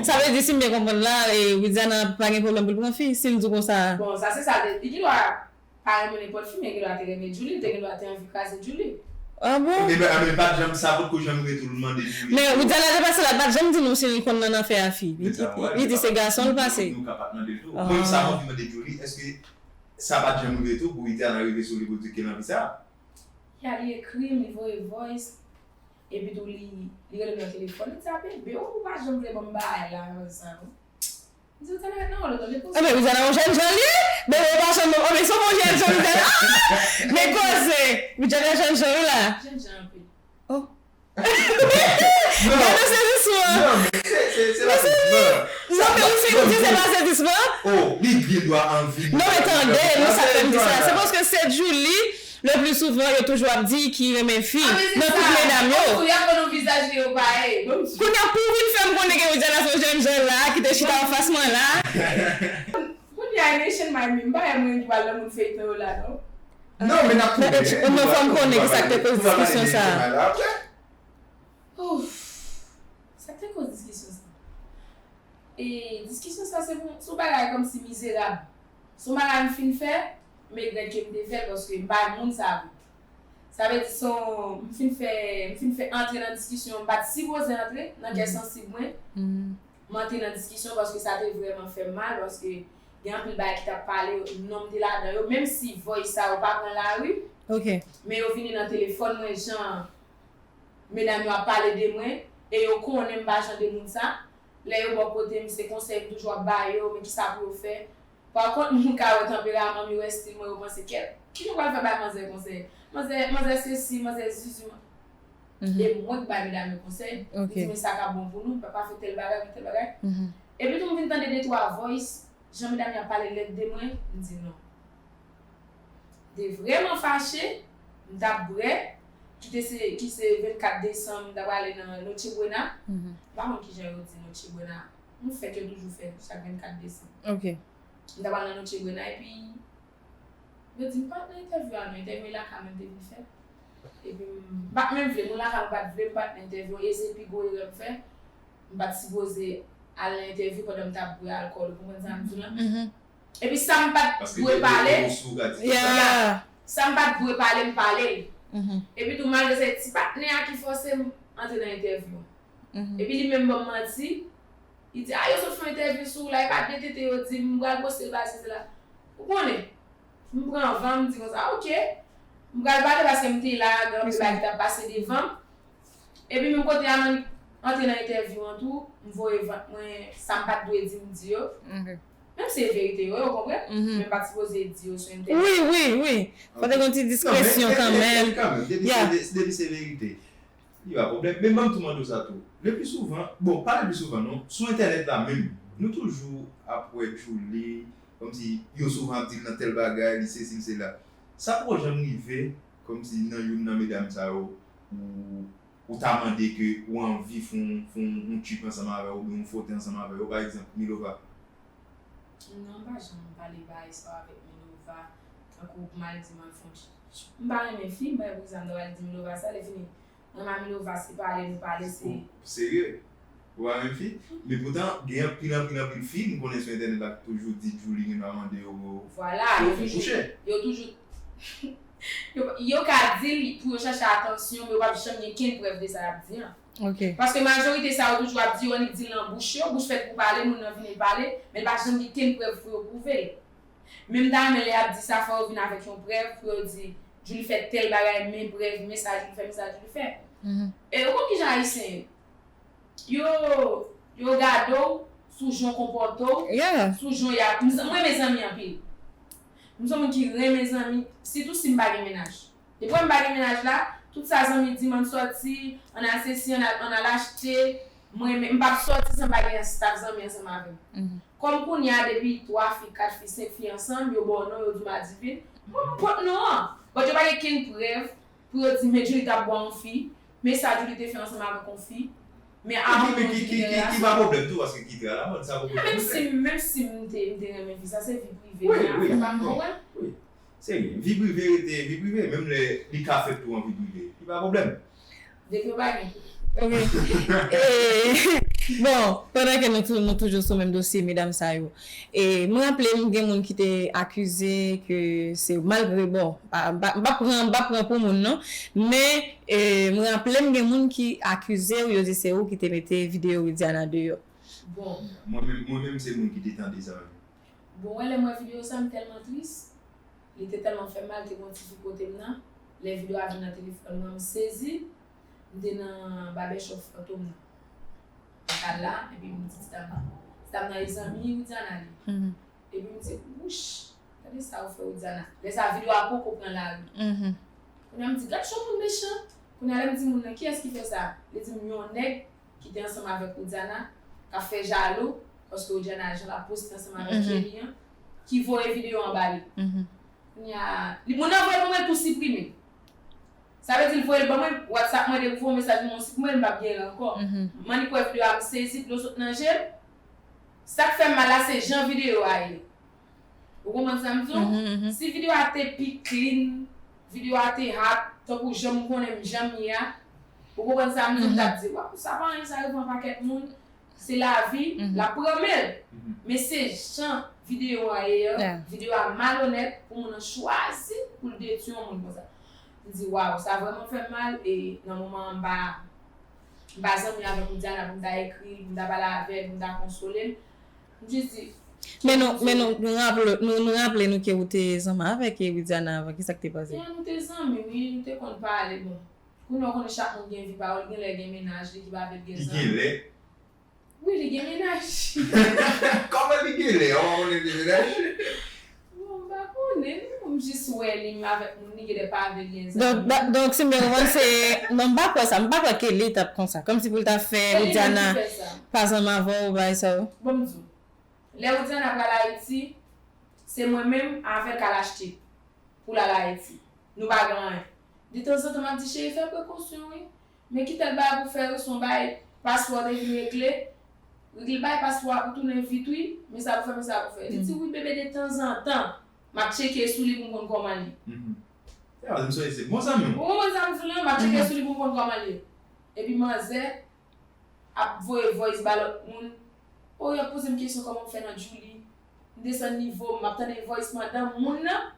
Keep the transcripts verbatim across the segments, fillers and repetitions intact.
Sa vle di, si m byen konprann la, e, Widiana pa gen pwoblèm pou l pran fi, si l di w konsa. Bon, sa se sa, li gen dwa pa renmen nenpòt fi, men gen dwa te renmen Djouly, li te gen dwa te anvi kraze Djouly. Ah bon? Ebyen, ebyen, pa t janm sa, potko janm rete l mande Djouly. Men Widiana te pase la, l pa t janm di nou si l konn nan afè a fi. Li, li di se gason l pase. Nou ka pa t mande l tou. Mwen menm sa mwen anvi mande Djouly, èske sa pa t janm rive tou pou Widiana rive sou li pou di ke l anvi sa? Ya, li ekri m, li voye voice. Epi tou li, li rele m nan telefòn, li di, "A bebe, ou pa janm vle ban m bagay la, sa non." M di, "Ou tèlman ret nan wòl, ou tande konsa." Ebyen, Widiana yon jèn jan li ye. Bebe, ou pa janm, oh, men se yon jèn jan, Widiana. Ah! Men koze! Widiana jèn jan wi la. Jèn jan anpil. Oh. Gade sezisman. Non, men se, se, se pa sezisman. Non, men ou fin di se pa sezisman. Oh, li gen dwa anvi. Non, men tande, nou sa fè m di sa. Se paske se Djouly, le pli souvan, yo toujou ap di ki renmen fi. Nan tout medam yo. Kou y ap ban nou vizaj li yo pa ye. Kounye a pou w vin fè m konnen ke Widiana se yon jèn jan la, ki te chita anfas mwen la. Kounye a, Nation Miami, m pa wè mwen ki pral nan moun feyton yo la, non. Non, men n ap tounen. Non, fò m konnen ki sa k te koz diskisyon sa a. Ouf. Sa k te koz diskisyon sa? E diskisyon sa se pou, se yon bagay kòmsi mizerab. Se yon bagay m fin fè, m regrèt ke m te fè l paske m bay moun sa vre. Sa vle di se yon, m fin fè, m fin fè antre nan diskisyon m pa t sipoze antre nan kè sansib mwen. M antre nan diskisyon paske sa te vrèman fè m mal paske gen anpil bagay ki t ap pale, non m te ladan yo, menm si voice sa yo pa pran lari, men yo vini nan telefòn mwen jan medam yo ap pale de mwen, e yo konnen m pa jan de moun sa. Lè yo bò kote m, se konsèy m toujou ap ba yo, men kisa pou yo fè. Pa kont, moun ka wè tanperaman m, yo wè estil mwen, yo panse, "Kèt, kijan w pral fè bay manzè konsèy? Manzè, manzè sesi, manzè zuzu." E mwen k bay medam yo konsèy, m di, "Men sa k ap bon pou nou, pa, pa fè tèl bagay, fè tèl bagay." Epi tou m vin tande de twa voice, jan medam yo ap pale lèd de mwen, m di, "Non." M te vrèman fache, m t ap bwè, ki te se, ki se vennkat desanm, m t ap ale nan Noche Buena. M pa konn kijan yo di Noche Buena. Yon fèt yo toujou fè chak vennkat desanm. M t ap al nan Noche Buena, epi yo di m pa t nan entèvyou a non, entèvyou a lakay mwen m te vin fè. Epi m pa t menm vle, moun lakay mwen pa t vle m pa t nan entèvyou an, e se pi gwo erè m fè. M pa t sipoze al nan entèvyou pandan m t ap bwè alkòl, ou konprann sa m di w lan? Epi sa m pa t dwe pale, ya, sa m pa t dwe pale, m pale l. Epi tou, malgre se ti patnè a ki fòse m antre nan entèvyou an. Epi li menm ban m manti, li di, "A, yo sot fè yon entèvyou sou ou la, e pa de tete yo di m, m pral poste l, bagay sesi la." Ou konnen, m pran van, m di konsa, "Oke, m pral pale paske m te la, gen anpil bagay ki t ap pase devan m." Epi menm kote a, m antre nan entèvyou an tou, m voye vant mwen, sa m pa t dwe di, m di yo. Menm si se verite yo ye, ou konprann? Men m pa t sipoze di yo sou entèvyou. Wi, wi, wi. Fò te gen yon ti diskresyon kanmenm. Depi se, depi se verite, li pa pwoblèm. Men ban m tou mande w sa tou. Le pli souvan, bon, pa le pli souvan non, sou entènèt la menm, nou toujou ap wè Djouly, kòmsi yo souvan ap di l nan tèl bagay, li sesi, li sela. Sa poko janm rive, kòmsi nan youn nan medam sa yo, ou ou ta mande ke ou anvi fè yon, fè yon, yon trip ansanm avè l oubyen yon fwote ansanm avè l, pa egzanp, Milova? Non, m pa janm pale bagay sa yo avèk Milova. Tankou pou m al di m al fè yon trip. M pa renmen fi, m pa wè poukisa m ta pral di Milova sa, lè fini. Mwen ak Milova se pale, nou pale, se. Ou serye? Ou pa renmen fi? Men poutan, gen anpil, anpil, anpil fi m konnen sou entènèt la ki toujou di Djouly gen dwa mande yo pou yo fè kouche. Yo toujou Yo, yo ka di l pou yo chache atansyon, men yo p ap janm gen kenn prèv de sa y ap di an. Paske majorite sa yo toujou ap di yo annik di l nan bouch yo, bouch fèt pou pale, moun nan vini l pale, men l pa janm gen kenn prèv pou yo pwouve l. Men m ta renmen lè y ap di sa, fò yo vin avèk yon prèv pou yo di, Djouly fè tèl bagay, men prèv, men sa Djouly fè, men sa Djouly fè. E ou konn kijan Ayisyen ye? Yo, yo gade w sou jan w konpòte w, sou jan y ap, m, m renmen zanmi anpil. M se yon moun ki renmen zanmi, sitou si m pa gen mennaj. Depi m pa gen mennaj la, tout sa zanmi di m, ann sòti, ann al sesi, ann al, ann al achte, m renmen, m p ap sòti san m pa gen staff zanmi ansanm avè m. Kòm kounye a depi twa fi, kat fi, senk fi ansanm, yo ba w non, yo di w madivin, m pran non an. But yo pa gen kenn prèv pou yo di men Djouly t ap bwè yon fi, men sa Djouly te fè ansanm avèk yon fi, men avan pou Djouly te gen relasyon. Ki pa pwoblèm tou, paske ki te alamòd, sa poko pwoblèm. Menm si, menm si m te, m te renmen fi, sa se vi prive m, afè pa m, konprann? Wi, wi. Se vi prive rete vi prive, menm lè li ka fèt tou an vi prive, li pa pwoblèm. Depi yo pa gen. Ok. Bon, pandan ke nou, tou- nou toujou sou menm dosye medam sa yo, e m raple m gen moun ki te akize ke se malgre, bon, pa- m pa m pa pran m pa pran pou moun non, men e, m raple m gen moun ki akize w, yo di se ou ki te mete videyo Widiana deyò. Bon. Mwen menm, mwen menm se moun ki te tande sa. Bon, wè lè m wè videyo sa, m tèlman tris. Li te tèlman fè m mal, te gen yon ti fi kote m nan. Lè videyo a vin nan telefòn mwen, m sezi. M te nan babèchòp Fantom nan. Mwen t al la, epi m di ti dam nan. Ti dam nan e zanmi Widiana li. Epi m di, wouch, gade sa ou fè Widiana. Lè sa videyo a poko pran lari. Kounye a m di, gad jan moun mechan. Kounye a lè m di moun nan, kiyès ki fè sa? Li di m yon nèg ki te ansanm avèk Widiana, k ap fè jalou, paske Widiana jan l ap poste ansanm avèk Kelly an, ki voye videyo an ba li. Kounye a, li, moun nan voye l ban mwen tou siprime. Sa vle di l voye l ban mwen, WhatsApp mwen depi voye mesaj mwen siprime l, m p ap gen l ankò. M annik wè videyo a, m sezi, dlo sot nan je m. Sa k fè m mal la, se jan videyo a ye. Ou konprann sa m di w? Si videyo a te pi clean, videyo a te hot, tankou jan m konnen m, jan m ye a, ou konprann sa m di w, m t ap di, waw, sa pa anyen, sa rive yon pakèt moun, se lavi, l ap pran men l. Men se jan videyo a ye a, videyo a malonèt pou moun nan chwazi pou l detwi yon moun konsa. M di, waw, sa vrèman fè m mal, e nan moman an m pa, m pa zanmi avèk Widiana pou m ta ekri l, pou m ta pale avè l, pou m ta konsole l. M jis di, men nou, men nou, nou raple, nou, nou raple nou ke ou te zanmi avèk e Widiana avan, ki sa k te pase? Ya, nou te zanmi, wi, nou te konn pale, bon. Kounye a w konnen chak moun gen vi pa yo, li gen lè gen mennaj li ki pa vle l gen zanmi. Li gen lè? Wi, li gen mennaj. Kòman li gen lè? Ou pa konnen li gen mennaj? Bon, m pa konnen, non, m jis wè li, m avèk moun, li gen lè pa vle l gen zanmi. Donk, ba- donk, si m byen konprann, se, non, m pa kwè sa, m pa kwè Kelly t ap konsa, kòmsi pou l ta fè Widiana pa zanmi avè w, bagay sa yo. Bon, m di w, lè Widiana pral Ayiti, se mwen menm avè l k al achte pou l al Ayiti. Nou pa gen anyen. Detanzantan, m ap di, cheri, fè prekosyon, wi. Men ki tèl bagay pou fè, wi, se yon bagay, paspò te vin regle. Regle bagay paspò a pou tounen vit, wi. Men sa pou fè, men sa pou fè. Li di, wi, bebe, detanzantan, m ap tcheke sou li pou m konn kòman l ye. Sa vle di, m sonje se bon zanmi w. Ou konprann sa m di w la? M ap tcheke sou li pou m konn kòman l ye. Epi manzè ap voye voice ba lòt moun. O, y ap poze m kesyon kòman m fè nan Djouly. M desann nivo m, m ap tande voice pandan moun nan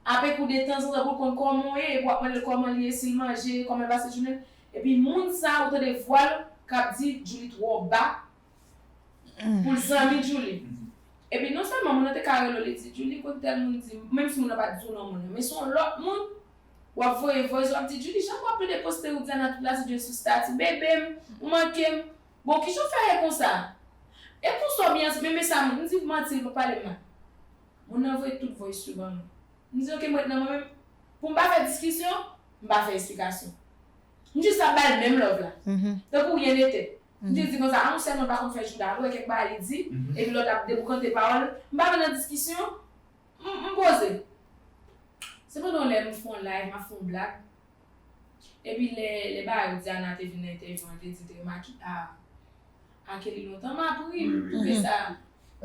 ap ekri w detanzantan pou l konn kòman w ye, epi w ap mande l kòman l ye, si l manje, kòman l pase jounen l. Epi moun sa, ou tande vwa l k ap di Djouly twò ba pou l zanmi Djouly. Epi non sèlman moun nan te ka rele w, li di, Djouly, kote tèl moun di, menm si moun nan pa t di w non moun nan, men se yon lòt moun, w ap voye voice, w ap di, Djouly, jan w ap plede poste Widiana tout la, si Dye sou stati, bebe m, ou manke m. Bon, kijan w fè ye konsa? E konsa w byen, men, men sa, m di, manti, l pa pale m mal. Moun nan voye tout voice yo ban mwen. M di, ok, m ret nan mwen menm. Pou m pa fè diskisyon, m pa fè esplikasyon. M jis ap ba l menm love la. Tankou rien n'était. M jis di konsa, a, ou sèlman pa konn fè jouda, ou wè kèk bagay li di, epi lòt ap deboukante pawòl. M pa vle nan diskisyon, m, m poze. Se pandan yon lè m fè yon live, m ap fè yon blag. Epi lè, lè bagay Widiana te vin nan entèvyou an, te di te remake a, a Kelly lontan, m ap ri, m twouve sa.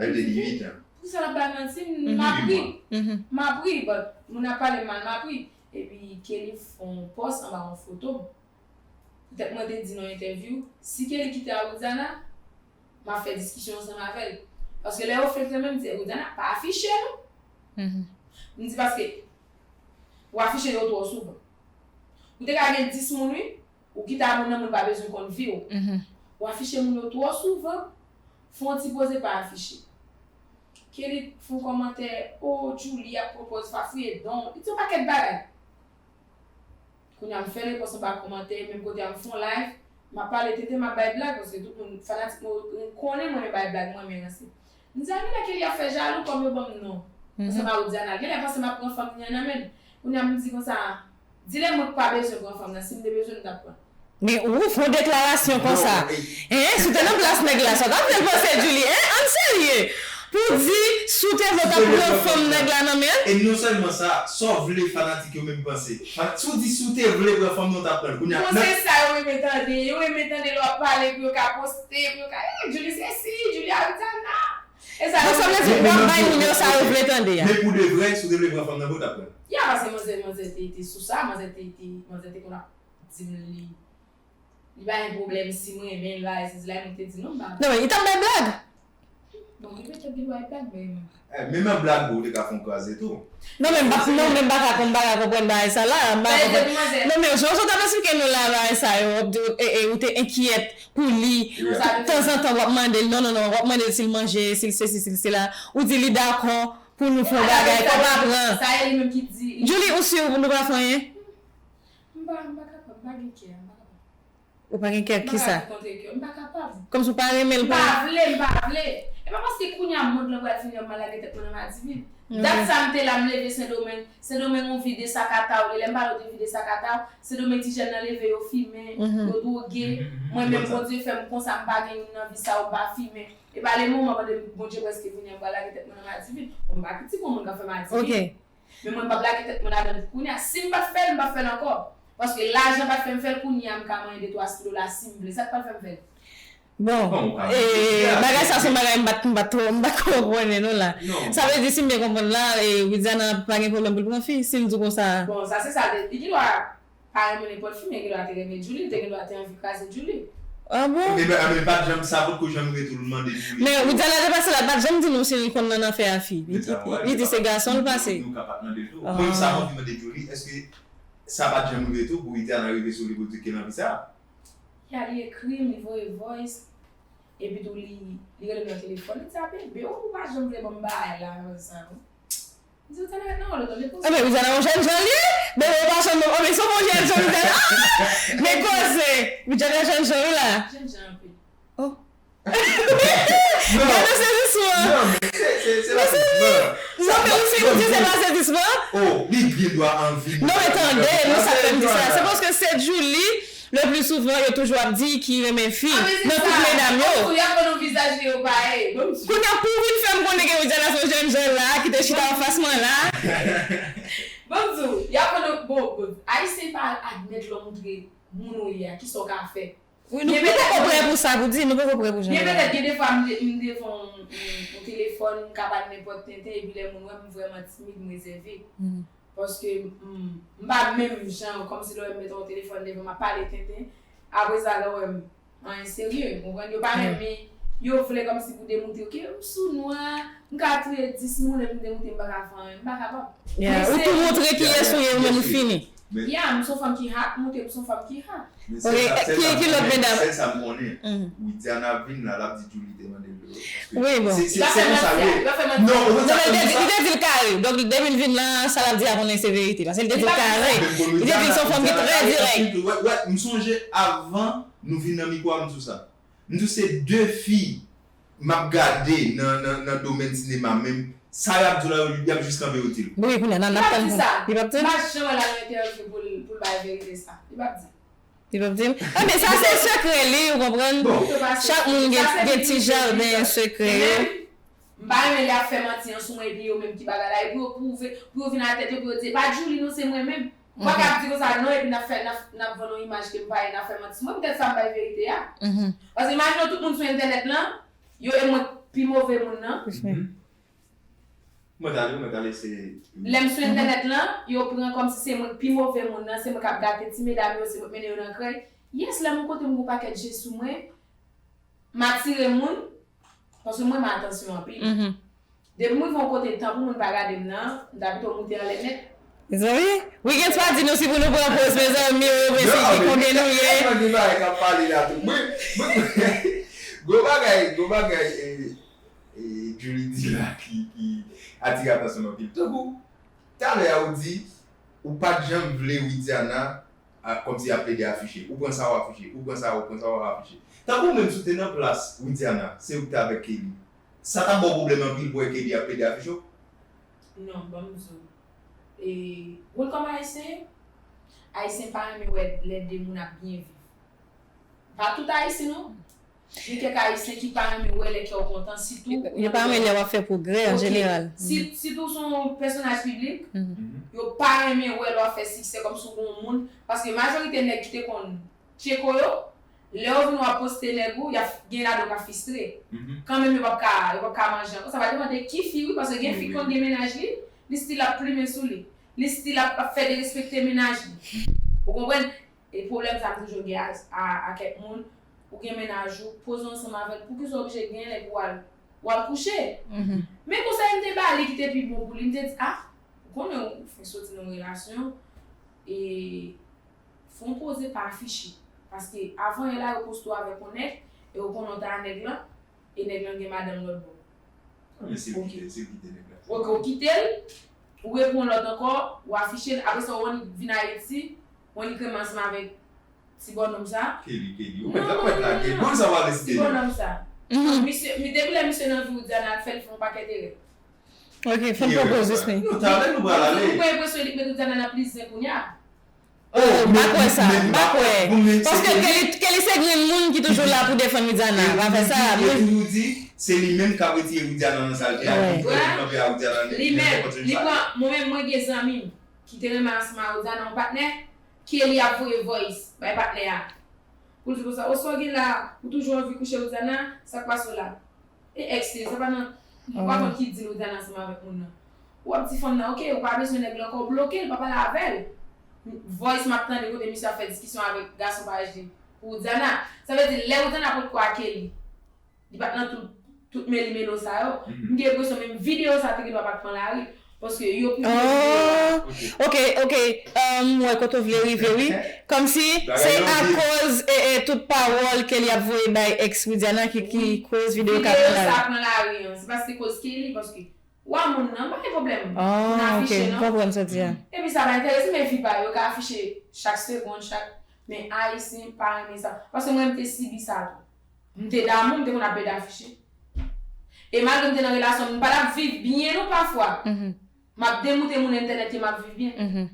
Li te gen uit an. Poukisa l ap bay manti, m ap ri. M ap ri, but moun ap pale m mal, m ap ri. Epi Kelly fè yon post anba yon foto m. Poutèt mwen te di nan yon entèvyou, si Kelly kite a Widiana, m ap fè diskisyon ansanm avè l. Paske lè yo fenk nan men m di, Widiana pa afiche non. M di paske ou afiche yo twò souvan. Ou te ka gen dis moun wi, ou kite a moun nan, moun pa bezwen konn vi w. Ou afiche moun yo twò souvan, fè yon ti poze pa afiche. Kelly fè yon kòmantè, o Djouly ap pran pòz fafouye don, li di yon pakèt bagay. Kounye a m fè repons anba kòmantè, menm kote a m fè yon live, m ap pale tenten, m ap bay blag, paske tout moun, fanatik mwen, konnen mwen renmen bay blag, mwen renmen ranse. M di, a genlè Kelly ap fè jalou kòm yo ban m non. Ansanm a Widiana, genlè panse m ap pran fanm li an nan men l. Kounye a m di konsa, di lè mwen k pa bezwen pran fanm nan, si m te bezwen l, m t ap pran l. Men ou fè yon deklarasyon konsa. Hein, si w te nan plas nèg la, sa w t ap fè l panse Djouly, hein? Ann serye. Pou w di, si w te vle w t ap pran fanm nèg la nan men l? E non sèlman sa, sa w vle fanatik yo menm panse. Fan- Si w di si w te vle pran fanm nan, w t ap pran l. Kounye a, bon, se sa yo renmen tande. Yo renmen tande lè w ap pale pou yo ka poste, pou yo ka, eh, Djouly sesi, Djouly Arizona. E sa yo renmen tande. Donk sa vle di w ap bay moun yo sa yo vle tande a. Men pou de vrè, si w te vle pran fanm nan, bon, w t ap pran l. Ya, paske manzè, manzè te, te sou sa, manzè te, te, manzè te konn ap di m li Li pa gen pwoblèm si m renmen l, bagay sezi la, mwen te di non, m pa. Non, men li t ap bay blag. Bon, li petèt gen dwa blag, men. Eh, menm an blag, ou te ka fè yon kraze tou. Non, men m pa, non, men m pa ka konn, m pa ka konprann bagay sa la, m pa ka konprann. Non, men jan w sot ap eksplike nou la bagay sa yo, w ap di, e, e, ou te enkyèt pou li. Tanzantan, w ap mande l, non, non, non, w ap mande l si l manje, si l sesi, si l sela. Ou di li dakò pou nou fè yon bagay, fò pa pran. Sa e li menm ki di. Julie, ou si nou pa fè anyen? M pa, m pa kapab, m pa gen kè, m pa kapab. Ou pa gen kè kisa? M pa kapab. Kòmsi w pa renmen l pou. M pa vle, m pa vle. E pa paske kounye a mond lan pral fini an m al lage tèt mwen nan Madivin. Dat sa m te la, m leve Sendomeng. Sendomeng yon vi de sakataw. E lè m pale w de vi de sakataw, Sendomeng ti jèn nan leve, yo fimen, yo dwoge. Mwen menm, Bondye fè m konsa, m pa gen youn nan vi sa yo, m pa fimen. E pa le moman pandan Bondye prèske vini an m pral lage tèt mwen nan Madivin. Bon, m pa kritike yon moun k ap fè Madivin. Men mwen m p ap lage tèt mwen ladan l pou kounye a. Si m pa t fè l, m p ap fè l ankò. Paske lajan pa t fè m fè l, kounye a m ka manyen de twa kilo la si m vle. Sa k pral fè m fè l? Bon, e, bagay sa se yon bagay m pa t, m pa t twò, m pa t twò konnen non la. Sa vle di si m byen konprann la, e, Widiana pa gen pwoblèm pou l pran fi, si l di w konsa. Bon, sa se sa, li gen dwa pa renmen nenpòt fi, men gen dwa te renmen Djouly, li te gen dwa te anvi kraze Djouly. Ah bon? Ebyen, ebyen, pa t janm sa, potko janm rive tou l mande Djouly. Men Widiana te pase la, l pa t janm di nou si l konn nan afè a fi. Li, li di se gason l pase. Nou ka pa t mande l tou. Mwen menm sa m anvi mande Djouly, èske sa pa t janm rive tou pou Widiana rive sou li pou l di ke l anvi sa? Ya, li ekri m, li voye voice, epi tou li, li rele m nan telefòn, li di, "A bebe, ou pa janm vle ban m bagay la, nan sa non." Ebyen, Widiana yon jèn jan li ye. Bebe, ou pa janm, oh, men se yon bon jèn jan, Widiana. Ah! Men koze! Widiana jèn jan wi la. Jèn jan anpil. Oh. Gade sezisman. Non, men se, se, se pa sezisman. Non, men ou fin di se pa sezisman. Oh, li gen dwa anvi. Non, men tande, nou sa fè m di sa. Se paske se Djouly. Le pli souvan, yo toujou ap di ki renmen fi nan tout medam yo. Kounye a pou w vin fè m konnen ke Widiana se yon jèn jan la ki te chita anfas mwen la. Ban m di w, y ap konnen, bon, bon, Ayisyen pa admèt lè w montre moun ou ye a, kisa w ka fè. Wi, nou poko prè pou sa, pou di, nou poko prè pou jan. Byen petèt, gen defwa m devan yon telefòn, m ka pale nenpòt tenten, epi lè moun wè m, m vrèman timid, m rezève. Paske m pa menm jan, kòmsi lè w wè m met yon telefòn devan m ap pale tenten, apre sa lè w wè m, anyen serye, w konprann? Yo pa renmen, yo vle kòmsi pou demontre ke m sou nwa, m ka touye dis moun epi m demontre m pa ka fè anyen, m pa kapab. Ou tou montre kiyès ou ye, ou menm ou fini. Ya, m se yon fanm ki hot, montre m se yon fanm ki hot. Ok, ki, ki lòt medam? Sèl sa m konnen, Widiana vin la, l ap di Djouly te mande l dlo. Wi, bon. Se, se, se konsa l ye. Non, ou konn sa k fè m di sa? Li te di l kare. Donk, depi l vin la, sa l ap di a konnen se verite. Paske li te di l kare. Li te di l se yon fanm ki trè dirèk. Wè, wè, m sonje avan nou vin nan mikwo a, m di w sa. M di w se de fi m ap gade nan, nan, nan domèn sinema menm. Sa y ap di w la, y ap jis kanpe yo di l. Wi, kounye a, n ap tann. Li p ap di l. M pa janm wè l al nan entèvyou pou l, pou l bay verite sa. Li p ap di l. Li p ap di l. Ebyen, sa se sekrè li, ou konprann? Chak moun gen, gen ti jaden sekrè yo. M pa renmen lè y ap fè manti an sou mwen epi yo menm ki bagay la, epi yo pwouve, pou yo vin a tèt yo, pou yo di, "E pa Djouly non, se mwen menm." Ou pa ka ap di konsa non, epi n ap fè, n ap, n ap vann yon imaj ke m pa ye, n ap fè manti sou mwen, poutèt sa m bay verite a. Paske imajine w tout moun sou entènèt lan, yo e mwen k pi move moun nan. Mwen t ale, mwen t ale, se. Lè m sou entènèt lan, yo pran kòmsi se mwen k pi move moun nan, se mwen k ap gate ti medam yo, se mwen k mennen yo nan krèy. Yes, lè m yon kote m gen yon pakèt je sou mwen, m atire moun, paske mwen renmen atansyon anpil. Depi m rive yon kote, tan pou moun pa gade m nan, m ta pito moute anlè nèt. Mezanmi, Wigens pa di nou si pou nou pran poz, mezanmi, yo, mezanmi, ki konbyen nou ye. Tèlman gen bagay k ap pale la tou. Mwen, mwen, gwo bagay, gwo bagay, e, e, Djouly di la ki, ki atire atansyon m anpil. Tankou, talè a ou di, ou pa t janm vle Widiana, a, kòmsi ap plede afiche. Ou pran sa w afiche, ou pran sa, ou pran sa w afiche. Tankou ou menm si w te nan plas Widiana, se ou ki t avèk Kelly. Sa t ap ba w pwoblèm anpil pou wè Kelly ap plede afiche w? Non, ban m di w. E, wòl kòm Ayisyen, Ayisyen pa renmen wè lè de moun ap byen viv. Pa tout Ayisyen non. Gen kèk Ayisyen ki pa renmen wè lè kè w kontan, sitou. Yo pa renmen lè w ap fè pwogrè an jeneral. Si, sitou se yon pèsonaj piblik, yo pa renmen wè lè w ap fè siksè kòmsi w gon moun. Paske majorite nèg ki te konn tcheko yo, lè yo vin wè w ap poste nèg ou, y ap gen ladan yo ka fistre. Kanmenm yo p ap ka, yo p ap ka manje ankò. Sa va depann de ki fi wi, paske gen fi k konn gen mennaj li, li still ap plimen sou li. Li still ap, ap fè derespekte mennaj li. Ou konprann? E pwoblèm sa m toujou gen a, a, a kèk moun, ou gen mennaj ou, poze ansanm avè l, poukisa w oblije gen lè pou w al, w al kouche? Men konsèy m te ba li ki te pi bon pou li, m te di, ah, ou konnen ou fenk soti nan yon relasyon, e fè w poze, pa afiche. Paske avan yè la, yo poste w avèk yon nèg, e ou konnen w t a nèg lan, e nèg lan gen madanm lòt bò. Ah, men se l ki te, se l ki te nèg la. Ok, ou kite l, ou repran lòt ankò, ou afiche l, apre sa, ou annik vin Ayiti, ou annik renmen ansanm avèk ti bònòm sa. Kelly, Kelly, ou mèt, ou mèt lage. Bon, sa va deside. Ti bònòm sa. Misye, mi, depi lè misye nan vi Widiana, l fè, l fè yon pakèt erè. Ok, fè m pwopoze, wi. Nou talè, nou pral ale. Ou pran enpresyon li k met Widiana nan plis zen kounye a. Oh, m pa kwè sa, m pa kwè. Paske Kelly, Kelly se grenn moun ki toujou la pou defann Widiana. Pa fè sa. Li toujou di, se li menm k ap retire Widiana nan sa l te a. Li toujou kanpe a Widiana. Li menm, li pran, mwen menm, mwen gen zanmi m ki te renmen ansanm a Widiana, yon patnè, Kelly ap voye voice bay patnè a. Pou l di konsa, o sa w gen la, ou toujou anvi kouche Widiana, sa k pase w la? E èks li, sa pa nan, ou pa konn ki dil Widiana ansanm avèk moun nan. W ap di fanm nan, ok, ou pa bezwen nèg lan ankò, w bloke l, pa pale avè l. Voice m ap tande kote misye ap fè diskisyon avèk gason paj li pou Widiana. Sa vle di, lè Widiana potko ak Kelly, li pa t nan tout, tout meli melo sa yo. M gen enpresyon menm videyo sa te gen dwa pa t pran lari. Paske yo pibliye videyo a. Ok, ok. M wè kote w vle rive, wi. Kòmsi se akoz, e, e, tout pawòl Kelly ap voye bay èks Widiana ki, ki koz videyo ka pran lari. Videyo sa pran lari an. Se paske koz Kelly, paske w a moun nan, pa gen pwoblèm pou n afiche, non. M konprann sa w di a. Epi sa pa enterese, men vi pa yo, yo ka afiche chak segonn, chak, men Ayisyen pa renmen sa. Paske mwen, m te sibi sa tou. M te damou, m te konn ap plede afiche. E malgre m te nan relasyon, m pa t ap viv byen non pafwa. M ap demoute moun entènèt ke m ap viv byen.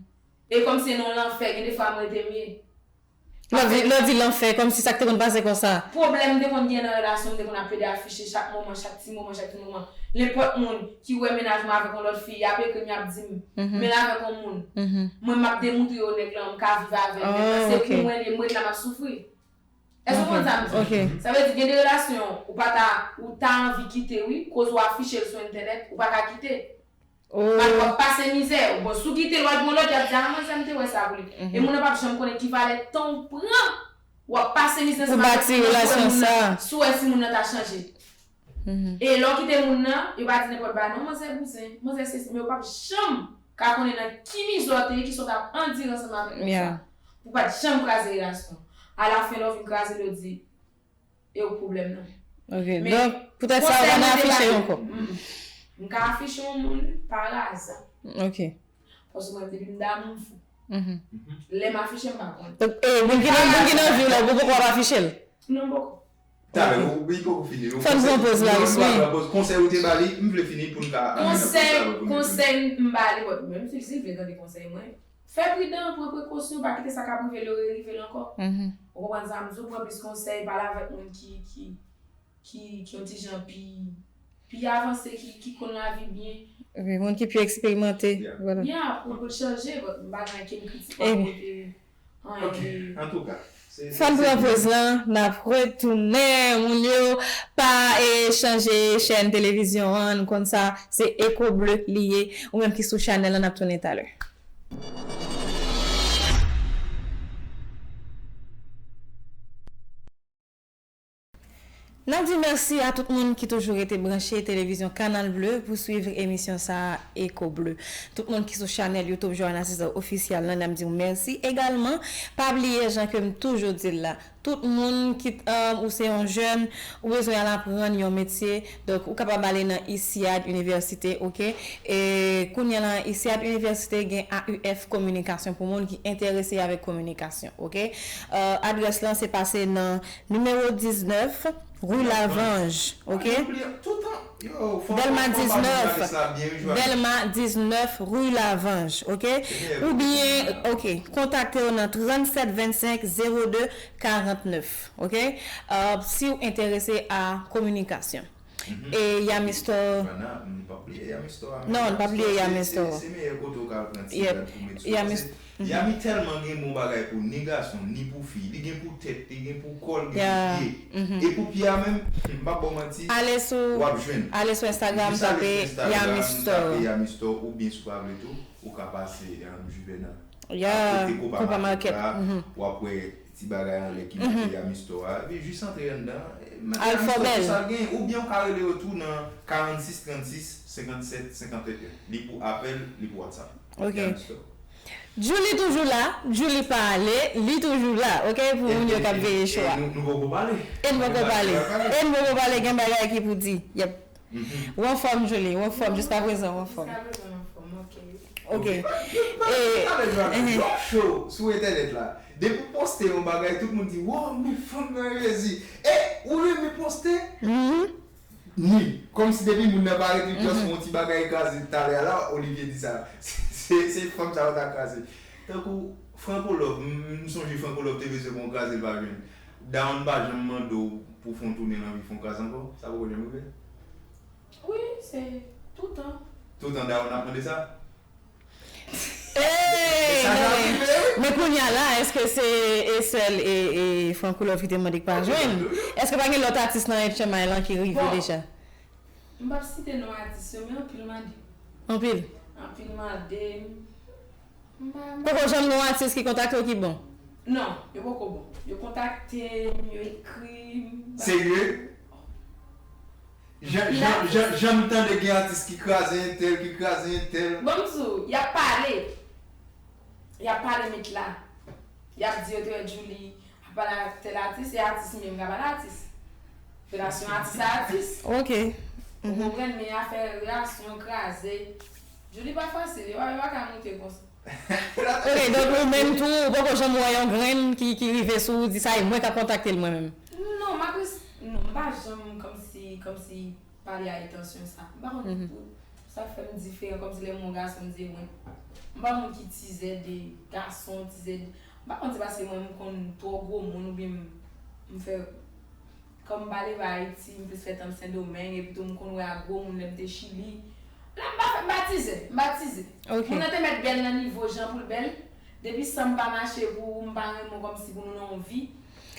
E kòm se nan lanfè, gen de fwa m rete m ye. Lè w di, lè w di lanfè, kòmsi sa k te konn pase konsa. Pwoblèm m te konn gen nan relasyon, m te konn ap plede afiche chak moman, chak ti moman, chak ti moman. Nenpòt moun ki wè mennaj mwen avèk yon lòt fi, y ap ekri m, y ap di m, men l avèk yon moun. Mwen, m ap demoute yo nèg lan, m ka viv avè l. Nèg lan, se pou mwen li ye, m ret la, m ap soufri. Èske w konprann sa m di? Sa vle di, gen de relasyon, ou pa ta, ou ta anvi kite, wi, koz w afiche l sou entènèt, ou pa ka kite. Paske w ap pase mizè. Bon, si w kite l, w al gen yon lòt, y ap di, a, manzè, m te wè sa pou li. E moun nan p ap janm konnen ki valè tan w pran. W ap pase mizè ansanm avèk moun nan, pou wè moun nan, si w wè si moun nan ta chanje. E lè w kite moun nan, yo pa di nenpòt bagay, non, manzè bouzen, manzè sesi, men yo p ap janm ka konnen nan ki mizè w te ye, kisa w t ap andire ansanm avèk moun sa. Pou w pa t janm kraze relasyon. Alafen, lè w vin kraze l, yo di, e ou k pwoblèm nan. Ok, donk, poutèt sa, ou pa nan afiche yo ankò? M ka afiche yon moun paraza. Ok. Paske mwen, depi m damou, m fou. Lè m afiche, m pa konnen. Donk, e, moun ki nan, moun ki nan vi w la, ou poko ap afiche l? Non, m poko. Talè, ou, ou poko fini, non. Fò n pran poz la, wi. Konsèy ou te ba li, m vle fini pou n ka ale nan poz la, pou n fini. Konsèy m ba li, bon, menm si l vle tande konsèy mwen, fè pridan, pran prekosyon, pa kite sa k ap rive l yo rerive l ankò. Ou konprann sa m di w, pran plis konsèy, pale avèk moun ki, ki, ki, ki yon ti jan pi, pi avanse, ki, ki konn lavi byen. Wi, moun ki pi eksperimante, vwala. Ya, pou, pou l chanje, bon, m pa gen ankenn kritik pa kote anyen. Ok, antouka, se, se, fò n pran poz lan, n ap retounen, moun yo, pa, e, chanje chèn televizyon an, nou konn sa, se Echo Bleu li ye, ou menm ki sou chanèl lan, n ap tounen talè. N ap di mèsi a tout moun ki toujou rete branche televizyon Canal Bleu pou swiv emisyon sa a, Echo Bleu. Tout moun ki sou chanèl YouTube Johanna César Official lan, n ap di w mèsi. Egalman, pa bliye, jan ke m toujou di l la, tout moun ki, um, ou se yon jèn, ou bezwen al aprann yon metye, donk ou kapab ale nan ISIAD Université, ok? E kounye a la, ISIAD Université gen A U F kominikasyon pou moun ki enterese avèk kominikasyon, ok? Uh, adrès lan se pase nan Nimewo diznèf, Rue Lavange, ok? Dèlma diznèf, Dèlma diznèf, Rue Lavange, ok? Oubyen, ok, kontakte yo nan trannsèt vennsenk zewo de karantnèf, ok? Uh, si w enterese a kominikasyon. E Yami Store. Non, n pa bliye Yami Store. Yep. Yami tèlman gen bon bagay pou ni gason, ni pou fi. Li gen pou tèt, li gen pou kò, li gen pou pye. E pou pye a menm, m p ap ba w manti, w ap jwenn. Ale sou Instagram, tape Yami Store. Tape Yami Store, oubyen si w pa vle tou, ou ka pase, um, Juvenal. Yeah, Kopa Market la, w ap wè ti bagay anlè ki mete a Misto a. Epi jis antre anndan, al fò bèl. Sa l gen, oubyen w ka rele yo tou nan karannsis trannsis senkannsèt senkanntèt. Li pou apèl, li pou WhatsApp. Ok. Djouly toujou la, Djouly pa ale, li toujou la, ok, pou moun yo k ap veye show a. Nou poko pale. E n poko pale. E n poko pale, gen bagay ki pou di. Yep. Ou anfòm, Djouly, ou anfòm, jiskaprezan ou anfòm. Jiskaprezan m anfòm, ok. Ok. Talè jodi a, yon show sou entènèt la. Depi w poste yon bagay, tout moun di, wow, men fanm nan rezi. E ou renmen poste? Ni. Kòmsi depi moun nan parèt li pran sou yon ti bagay kraze talè a la, Olivier di sa. Se, se fanm sa yo ta kraze. Tankou Franco Love, m, m sonje Franco Love te bezwen pran yon kraze l pa jwenn. Dawonn pa janm mande w pou fè yon tounen l anvi fè yon kraze ankò? Sa poko janm rive? Wi, se toutan. Toutan Dawonn ap mande sa? Ey, men kounye a la, èske se e sèl e, e Franco Love ki te mande k pa jwenn? Èske pa gen lòt atis nan H M I lan ki rive deja? M p ap site non atis yo, men anpil mande. Anpil? Anpil mande m. M pa, m pa. Poko janm gen yon atis ki kontakte w ki bon? Non, yo poko bon. Yo kontakte m, yo ekri m. Serye? Jan, jan, jan, jan m tande gen atis ki kraze entèl, ki kraze entèl. Bon, m di w, y ap pale. Y ap pale met la. Y ap di yo te wè Djouly ap pale ak tèl atis, e atis menm ka pale atis. Relasyon atis a atis. Ok. Ou konprann, men afè relasyon kraze. Djouly pa fasil, yo pa, yo pa ka moute konsa. Ok, donk ou menm tou, ou poko janm wè yon grenn ki, ki rive sou ou, di sa e mwen k ap kontakte l mwen menm. Non, m ap res-, non, m pa janm kòmsi, kòmsi pale a entansyon sa. M pa konn pou sa fè m diferan, kòmsi lè m wè yon gason m di e mwen. M pa moun ki tizè de gason, tizè de, m pa konn se paske mwen m konn twò gwo moun oubyen m, m fè Kòm m pa leve Ayiti, m plis fè tan m Sendomeng, epi tou m konn wè ak gwo moun lè m te Chili. La m pa fè, m pa tizè, m pa tizè. Ok. Moun nan te mèt bèl nan nivo jan pou l bèl. Depi san m pa mache pou ou, m pa renmen w kòmsi pou nou nan yon vi.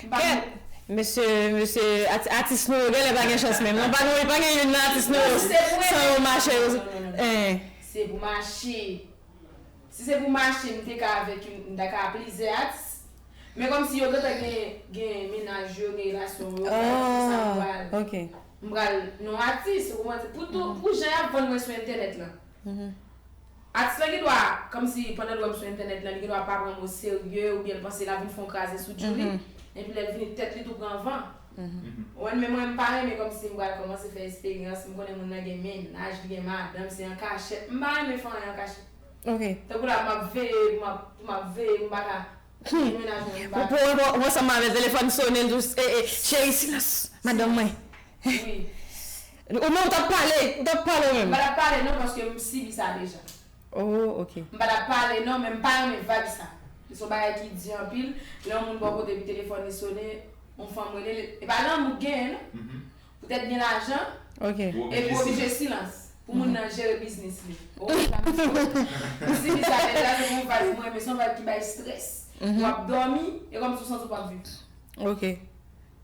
M pa Kèt! Mesye, mesye, ati-, atis nou yo genlè pa gen chans menm. Non, pa gen, pa gen youn nan atis nou yo san yo mache yo. Non, se pou mache. Si se pou mache, m te ka avèk youn, m ta ka plizyè atis. Men kòmsi yo gentan gen, gen mennaj yo, gen relasyon yo, sa m pral, m pral non atis, ou konprann? Pou tou, pou jan y ap vann mwen sou entènèt lan. Atis lan gen dwa, kòmsi pandan l wè m sou entènèt lan, li gen dwa pa pran m oserye, oubyen l panse l ap vin fè yon kraze sou Djouly. Epi lè l vini, tèt li tou pran van. Ou konprann, men mwen, m pa renmen kòmsi m pral kòmanse fè esperyans, m konnen moun nan gen mennaj, li gen madanm, se an kachèt. M pa renmen fè anyen an kachèt. Ok. Tankou la, m ap veye, m ap, m ap veye, m pa ka. Gen mennaj mwen, m pa. Ou pran, ou pran, ou pran ansanm avè l, telefòn sonnen, l di w, e, e, cheri, silans, madanm mwen. Wi. Ou menm, ou t ap pale, ou t ap pale ou menm. M pa t ap pale non, paske m sibi sa deja. Oh, ok. M pa t ap pale non, men m pa renmen vibe sa. Se yon bagay ki di anpil. Lè yon moun bò kote epi telefòn li sonnen, yon fanm rele, e pa lanmou k genyen non. Poutèt gen lajan, epi w oblije silans pou moun nan jere biznis li. Oh, m sibi sa deja, se yon vibe mwen, men se yon vibe ki bay strès. W ap dòmi, e kòmsi w santi w p ap viv. Ok.